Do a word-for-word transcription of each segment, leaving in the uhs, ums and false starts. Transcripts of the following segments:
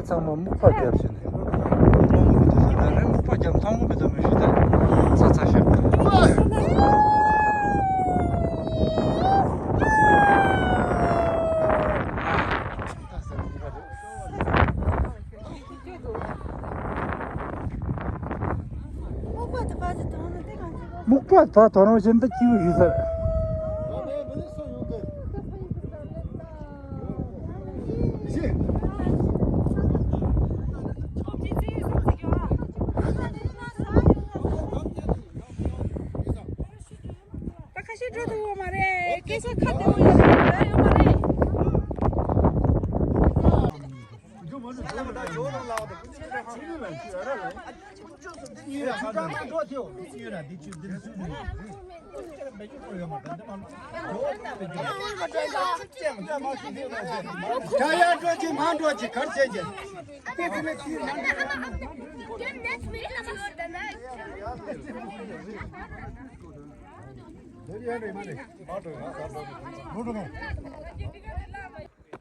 ཚང་མ་སྨུག་པ་རྒྱབ་བཞིན་ནས། ད་རེས་སྨུག་པ་རྒྱབ་མཐོང་གི་མི་འདུག་མི་ཤེས་ད། ཚ་ཚ་ཤག་སྨུག་པ་ད་དོ་རང་བཞིན་ད་སྐྱིད་པོ་ཞིག་ཟེར། ད་ཁ་ཤས་འགྲོ་ཐུབ་ཡོད་མ་རེད། སྐད་ཆ་ཁ་བདེ་པོ་ཡོད་མ་རེད། ཡོད་མ་རེད། ད་ཡར་འགྲོ་གི་མར་འགྲོ་གི་གར་བྱེད་ཀྱི།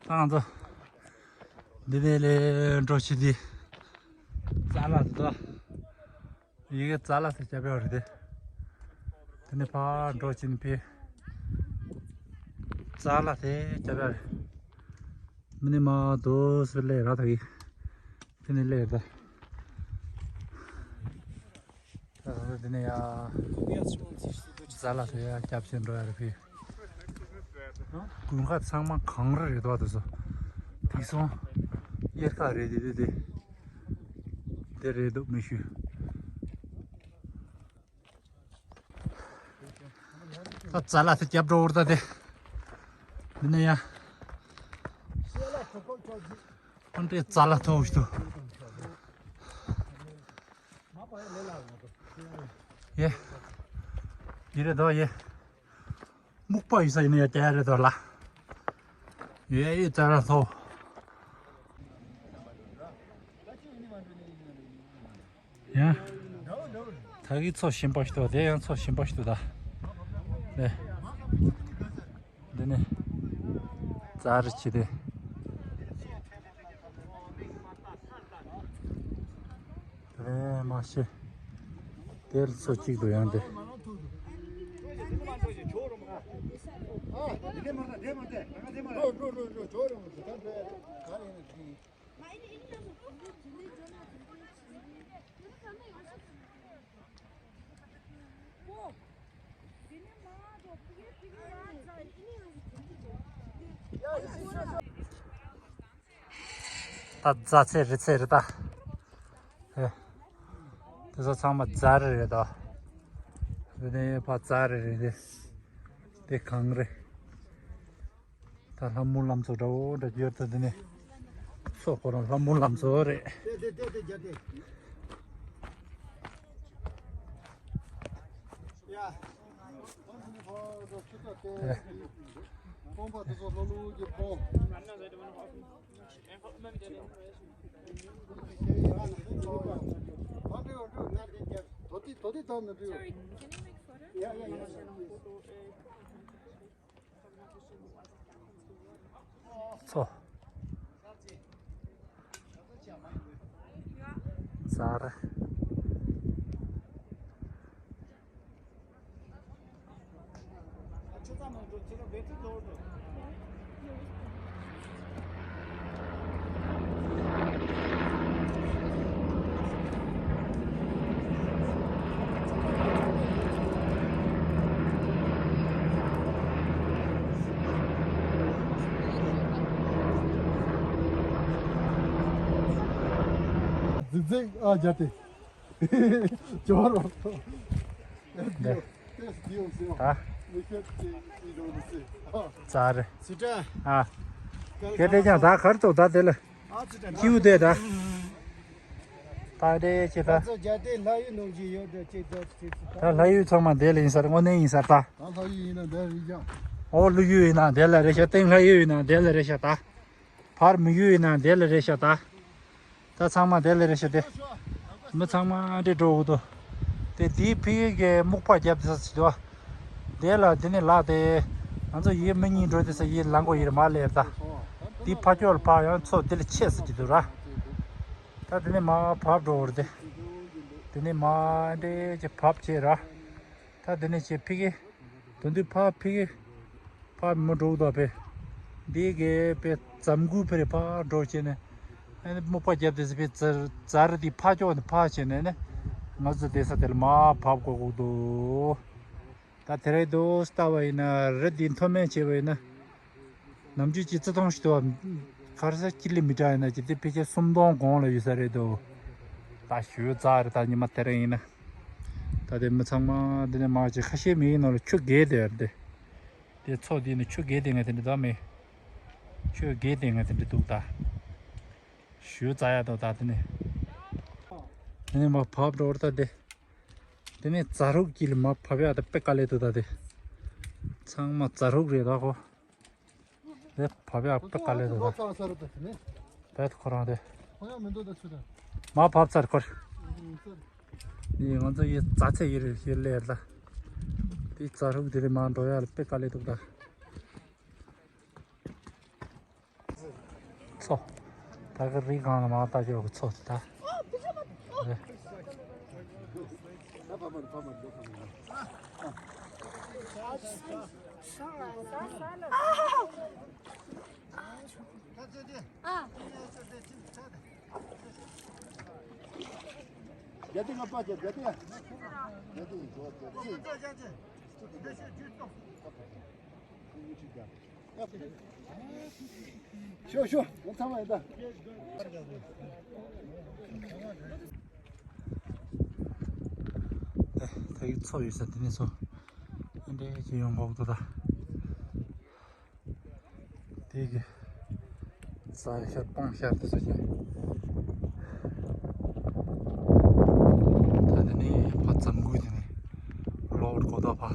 ད་ང་ཚོ་འདི་ནས་ལས་འགྲོ་ཆེ་དེ་ཙ་ལ་དེ་དོ། ཡི་གེ་ཙ་ལ་དེ་རྒྱབ་ཡོད་རེད་དེ། དེ་ནས་ཕར་འགྲོ་ཕྱིན་ཕི། ཙ་ལ་དེ་རྒྱབ་ཡོད་རེད། མི་ནི་མ་དོ་སི་ལེ་ར་ཐག་གི། དེ་ནས་ལེ་ར། ད་དེ་ནས་ཡ། ཙ་ལ་དེ་ཡ་རྒྱབ་ཕྱིན་འགྲོ་ཡ་རེད་ཕི། དགུན་ཁ་ཚང་མ་གངས་རི་རེད་དོ་དེ་ཚོ། དེ་སོང་། གཡེར་ཁ་རེད་དེ་དེ་དེ། དེ་རེད་འདུག་མི་ཤུ། ད་ཙ་ལ་དེ་རྒྱབ་འགྲོ་བར་ད་དེ། འདི་ནས་ཡ། ཨ་འདྲའི་ཙ་ལ་ཐོག་ཞུ། ཡེ། ཡེ་རེད་དོ་ཡེ། སྨུག་པ་ཡོད་ས་ཡིན་ན་ཡ་དེ་རེད་དོ་ལ། ཡེ་ཡེ་ཙ་ལ་ཐོག་ཡ། ད་གི་མཚོ་ཞིམ་པོ་ཞིག་འདུག་དེ་ཡང་མཚོ་ཞིམ་པོ་ཞིག་འདུག་ད། ནས། འདི་ནས། ཙ་རི་ཆི་དེ། དེ་མ་ཤེས། དེར་མཚོ་གཅིག་འདུག་ཡང་དེ། ད་རྫ་ཚེ་རི་ཚེ་རི་ད། ཨེ། དེ་ཚོ་ཚང་མ་རྫ་རི་རེད་ད། དེ་ནས་ཕ་རྫ་རི་རེད་དེ། དེ་གངས་རི། ད་ལྷ་མོ་ལམ་མཚོ་འདྲ་བོ་འདྲ་ཡོད་ད་དེ་ནས། མཚོ་ཁོ་རང་ལྷ་མོ་ལམ་མཚོ་རེད། མཚོ། ཙ་རི། རྫིག་རྫིག་ཨ་རྒྱ་དེ། ཇོ་རོ། འདི། ད། ཙ་རི། ཨ། སྐད་དེ་ཀྱང་ད་གར་ཐུག་ད་དེ་ལ། ཁྱིའུ་དེ་ད། ད་དེ་ཅི་ད། ད་ལྷ་ཡུལ་ཚང་མ་དེ་ལ་ཡིན་ས་རེད་དངོས་གནས་ཡིན་ས་རེད་ད། ཨོ་ཀླུ་ཡུལ་ཡིན་ན་དེ་ལ་རེད་ཤག་སྟེང་ལྷ་ཡུལ་ཡིན་ན་དེ་ལ་རེད་ཤག་ད། བར་མི་ཡུལ་ཡིན་ན་དེ་ལ་རེད་ཤག་ད། ད་ཚང་མ་དེ་ལ་རེད་ཤག་དེ། མི་ཚང་མ་འདྲེ་འགྲོ་འུ་དོ། དེ་དེའི་ཕི་གི་སྨུག་པ་རྒྱབ་དེ་ས་ཅི་དོ། དེ་ལ་དེ་ནས་ལག་དེ། ང་ཚོ་ཡི་མི་གཉིས་འགྲོ་དེ་ས་ཡི་ལང་གོ་ཡིར་མ་ལེར་ད། དེ་ཕ་ཅོལ་ཕ་ཡང་ཚོ་དེ་ལ་ཆས་ས་ཅི་དོ་ར། ད་དེ་ནས་མར་བབས་འགྲོ་བར་དེ། དེ་ནས་མར་འདྲེ་ཅིག་བབས་བྱས་ར། ད་དེ་ནས་ཅིག་ཕ་གི། དོན་དུ་ཕ་ཕ་གི། ཕ་མི་འགྲོ་དོ་པས། འདི་གས་པས་ཙམ་གུ་ཕེ་རེ་ཕ་འགྲོ་བྱས་ནས། ཨ་ནི་མོ་པ་རྒྱབ་དེ་ཟི་པའི་ཙར་ཙར་དེ་ཕ་ཅོག་ནས་ཕ་བྱས་ནས་ནི། ང་ཚོ་དེ་ས་དེ་ལ་མར་བབས་དགོས་དགོས་འདུག་ད་དེ་རེད་དོ་ལྟ་བ་ཡིན་ན་རི་འདི་མཐོ་དམན་བྱས་པ་ཡིན་ན། ནམ་རྒྱུན་གྱི་རྩི་ཐང་ཞིག་ཏུ་གར་ས་ཅི་ལི་མི་དྲག་ཡིན་ན་ཅི་སྟེ་ཕལ་ཆེར་སུམ་སྟོང་གོང་ལ་ཡོད་ས་རེད་དོ། ད་ཞུ་རྩ་རེད་ད་ཉི་མ་དེ་རིང་ཡིན་ན། ད་དེ་མི་ཚང་མ་འདི་ནས་མར་ཅིག་ཁ་ཤས་མི་ཡིན་ནོ་ལ་ཆུ་རྒལ་དེ་ཡར་དེ། དེ་མཚོ་འདི་ནི་ཆུ་རྒལ་དེ་ང་དེ་འདྲ་ད་མེད། ཆུ་རྒལ་དེ་ང་དེ་འདྲ་འདུག་ད། ཞུ་རྩ་ཡ་དོ་ད་དེ་ནས། དེ་ནས་མར་བབས་འགྲོ་བར་ད་དེ། དེ་ནས་ཛ་དྲུག་གི་ལ་མར་བབས་ཡག་དེ་དཔེ་དཀའ་ལས་འདུག་ད་དེ། ཚང་མ་ཛ་དྲུག་རེད་ད་ཁོ། དེ་བབས་ཡག་དཔེ་དཀའ་ལས་འདུག་ད། བས་ཁོ་རང་དེ། མར་བབས་ཚར་ཁོ། ཡིན་ང་ཚོ་ཡི་རྩ་ཚད་ཡི་རེད་ཡི་ལས་ད། དེ་ཛ་དྲུག་དེ་ནས་མར་འགྲོ་ཡག་ལ་དཔེ་དཀའ་ལས་འདུག་ད། མཚོ། ད་གི་རི་སྒང་ལ་མར་ལྟ་ཞོག་གི་མཚོ་དེ་ད། རེད། ཤོག་ཤོག་ང་ཚང་མ་ཡིན་ད། ད་ཡིག་ཚོ་ཡོད་ས་དེ་ནས་ཚོ་འདྲེ་ཅིག་ཡོང་གོག་ཏུ་ད། དེ་གི་ས་ཤར་སྤང་ཤར་དུ་སོ་ཅན། ད་དེ་ནས་ཕ་ཙམ་གུ་དེ་ནས་ལོག་གོ་ད་ཕ་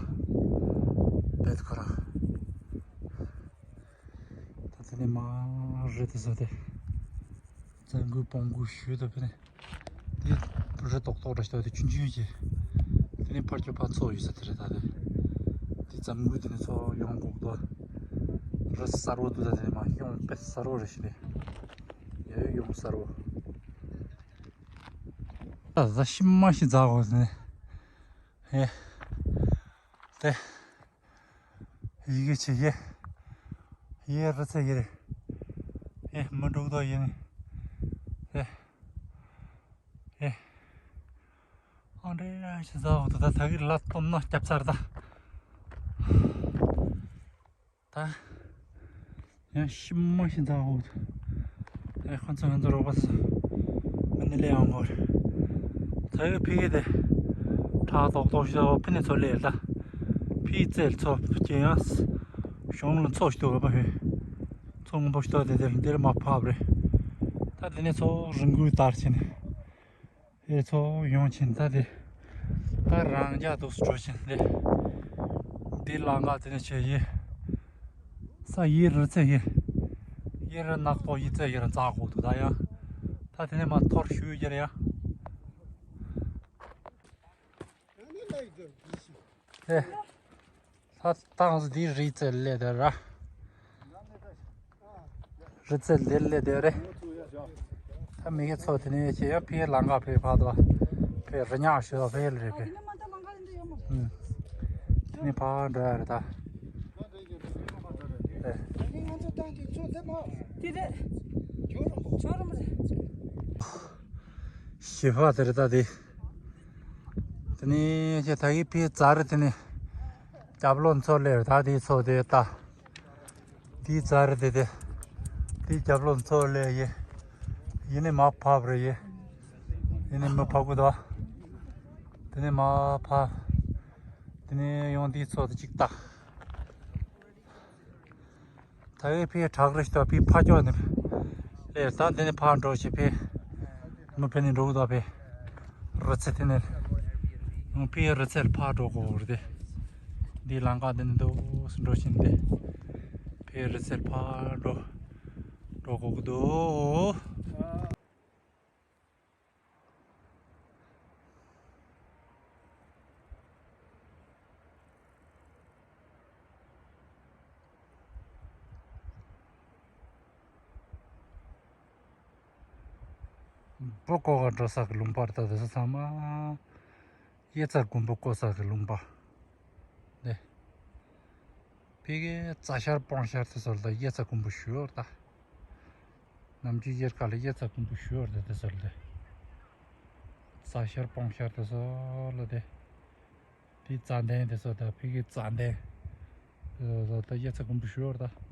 བེད་ཁོ་ར། ད་དེ་ནས་མ་རེད་དེ་ས་དེ་ཙམ་གུ་སྤང་གུ་ཞུ་ད་བེད་ནས། དེ་རི་ཏོག་ཏོག་འདྲ་ཞིག་དེ་ཆུང་ཆུང་ཞིག་དེ་ནས་ཕར་ཕྱོགས་ཕར་མཚོ་ཡོད་ས་དེ་རེད་ད་དེ། དེ་ཙམ་གུ་དེ་ནས་མཚོ་ཡོང་གོག་ཏུ། རི་གསར་བོ་འདུག་ད་དེ་ནས་མ་ཡོང་དཔེ་གསར་བོ་རེད་ཤི་ནས། ཡ་ཡོང་གསར་བོ། ད་ཟ་ཤི་མ་ཤི་ཛ་གོ་ནས། ཧེ། དེ། ཡི་གེ་ཆེ་ཡེ། ཡེ་རི་ཚེ་ཡེ་རེ། ཡེ་མི་འགྲོ་དོ་ཡེ་ནི། ཡེ། ཡེ། ཨང་འདྲེ་ཡ་ཞི་ཟ་འོ་ད་ད་ད་གི་ལ་སྟོམ་ན་སྐྱབས་ཚར་ད། ད། ཡང་ཤི་མ་ཤི་ད་འོ་ད། ཨེ་ཁོ་ཚོ་ང་ཚོ་རོགས་པ་ཚོ། མི་ནི་ལེ་ཡང་འོ། ད་གི་ཕི་གི་དེ། ཁྲག་ཏོག་ཏོག་ཞིག་འོ་ཕི་ནི་ཚོ་ལེ་ད། ཕི་རྩལ་ཚོ་ཀྱི་ཡང་། གཞུང་ལ་ཚོ་ཞིག་འདུག་ག་པ་ཧེ། ཚོ་སྔོན་པོ་ཞིག་འདུག་དེ་དེར་འདིར་མ་ཕབ་རེད། ད་དེ་ནས་ཚོ་རི་མགོའི་ལྟར་ཕྱིན། ཨེ་ཚོ་ཡོང་ཕྱིན་ད་དེ། ད་རང་རྒྱ་འདུག་སུ་འགྲོ་ཕྱིན་དེ། འདི་ལ་ང་དེ་ནས་ཆེ་ཡི། ས་ཡི་རི་ཚེ་ཡི། ཡི་རི་ནག་ཏོག་ཡི་ཚེ་ཡི་རི་འཛག་གོ་འདུག་ད་ཡང་། ད་དེ་ནས་མ་ཐོར་ཞུ་ཡི་རེད་ཡ། ཨེ། ད་ཏང་སི་འདི་རི་རྩེ་ལས་དེ་ར། རི་རྩེ་འདི་ལས་དེ་རེད། ད་མི་གི་ཚོ་དེ་ནས་ཁྱེད་ཡང་ཕའི་ལང་ག་ཕའི་ཕ་དོ། ཕའི་རི་ཉག་ཞུ་ཕའི་ལ་རེད་ཕའི། ཨུམ། དེ་ནས་ཕ་འགྲོ་ཡ་རེད་ད། ཨེ། དེ་རེད། ཇོ་རོང་པོ། ཇོ་རོང་པོ་རེད། ཞི་བ་དེ་རེད་ད་དེ། དེ་ནས་ཁྱེད་ད་གི་ཕའི་རྩ་རི་དེ་ནས། སྐྱབས་ལོ་མཚོ་ལས་ད་དེའི་ཚོ་དེ་ལྟ། དེའི་རྩ་རི་དེ་དེ། དེའི་སྐྱབས་ལོ་མཚོ་ལས་ཡེ། ཡེ་ནས་མ་ཕབ་རེ་ཡེ། ཡེ་ནས་མ་ཕབ་གི་དོ། དེ་ནས་མ་ཕབ། དེ་ནས་ཡང་དེའི་ཚོ་དེ་གཅིག་ལྟ། ད་གི་ཕའི་བྲག་རི་ཞིག་ཏུ་ཕའི་ཕ་ཅོག་ནས། ལས་ད་འདི་ནས་ཕར་འགྲོ་ཞིག་ཕའི། མི་ཕེ་ནས་འགྲོ་གི་དོ་ཕའི། རི་རྩེ་དེ་ནས། ཕའི་རི་རྩེར་ཕར་འགྲོ་དགོས་རེད་དེ། འདི་ལང་ཀ་འདི་ནས་འདུག་སུ་འགྲོ་བཞིན་ཏེ། ཕའི་རི་རྩེར་ཕར་འགྲོ། འགྲོ་དགོས་ཀྱི་འདུག་འབུ་བརྐོ་ག་འགྲོ་ས་གི་ལུང་པ་རེད། ད་དེ་ཚོ་ཚང་མ་དབྱར་རྩྭ་དགུན་འབུ་བརྐོ་ས་གི་ལུང་པ་རེད། ཕ་གི་རྩྭ་ཤར་སྤང་ཤར་དེ་ཚོ་ལ་དབྱར་རྩྭ་དགུན་འབུ་ཞུ་ཡོད་རེད་ད། ནམ་རྒྱུན་དབྱར་ཁ་ལ་དབྱར་རྩྭ་དགུན་འབུ་ཞུ་ཡོད་རེད་དེ་ཚོ་ལ་དེ། རྩྭ་ཤར་སྤང་ཤར་དེ་ཚོ་ལ་དེ། དེ་རྩྭ་གདན་དེ་ཚོ་ད་ཕ་གི་རྩྭ་གདན་དེ་ཚོ་ད་དབྱར་རྩྭ་དགུན་འབུ་ཞུ་ཡོད་རེད་ད།